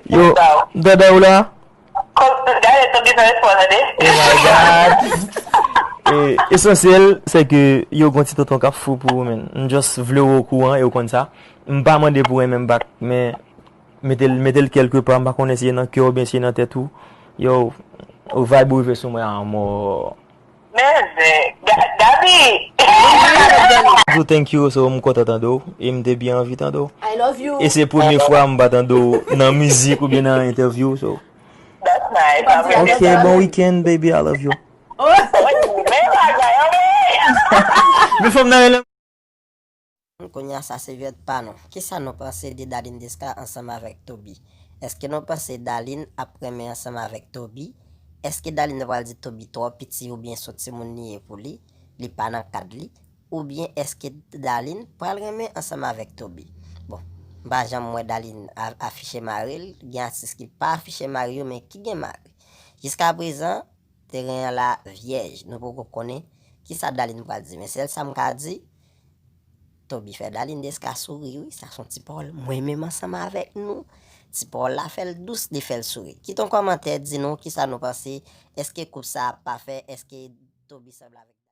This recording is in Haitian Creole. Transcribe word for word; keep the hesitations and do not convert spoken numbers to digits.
Yo, dada ou la? Gade, Toby fè respò, tande. Oh my God. E, esansyèl, se ke yo gon ti tonton k ap fou pou ou, men. M just vle w okouran e w konn sa. M pa mande pou renmen m back, men mete l, mete l kèlke pa, m pa konnen si e nan kè w oubyen si e nan tèt ou. Yo, ou vibe ou rive sou mwen anmò. Men, Ga- Gaby! Di w thank you, so m kontan tande w, e m te byen anvi tande w. I love you. E se premye fwa m pa tande w nan mizik oubyen nan entèvyou, so. That's nice. I really Ok, bon weekend, baby, I love you. Men bagay, anmwey! Men fanm nan rele. Kounye a sa se vyèt pa nou. Kisa nou panse de Darline Desca ansanm avèk Toby? Èske nou panse Darline ap renmen ansanm avèk Toby? Èske Darline pral di Toby twò piti oubyen se yon timoun li ye pou li, li pa nan kad li? Oubyen èske Darline pral renmen ansanm avèk Toby? Bon, m pa janm wè Darline a- afiche mari l, gen atis ki pa afiche mari yo men ki gen mari. Jiskaprezan, teren an la vyèj. Nou poko konnen kisa Darline pral di. Men sèl sa m ka di, Toby fè Darline Desca souri wi. Sa se yon ti pawòl mwen menm ansanm avèk nou. Ti pawòl la fè l dous, li fè l souri. Kite yon kòmantè, di nou kisa nou panse. Èske koup sa ap pafè? Èske Toby sanble avèk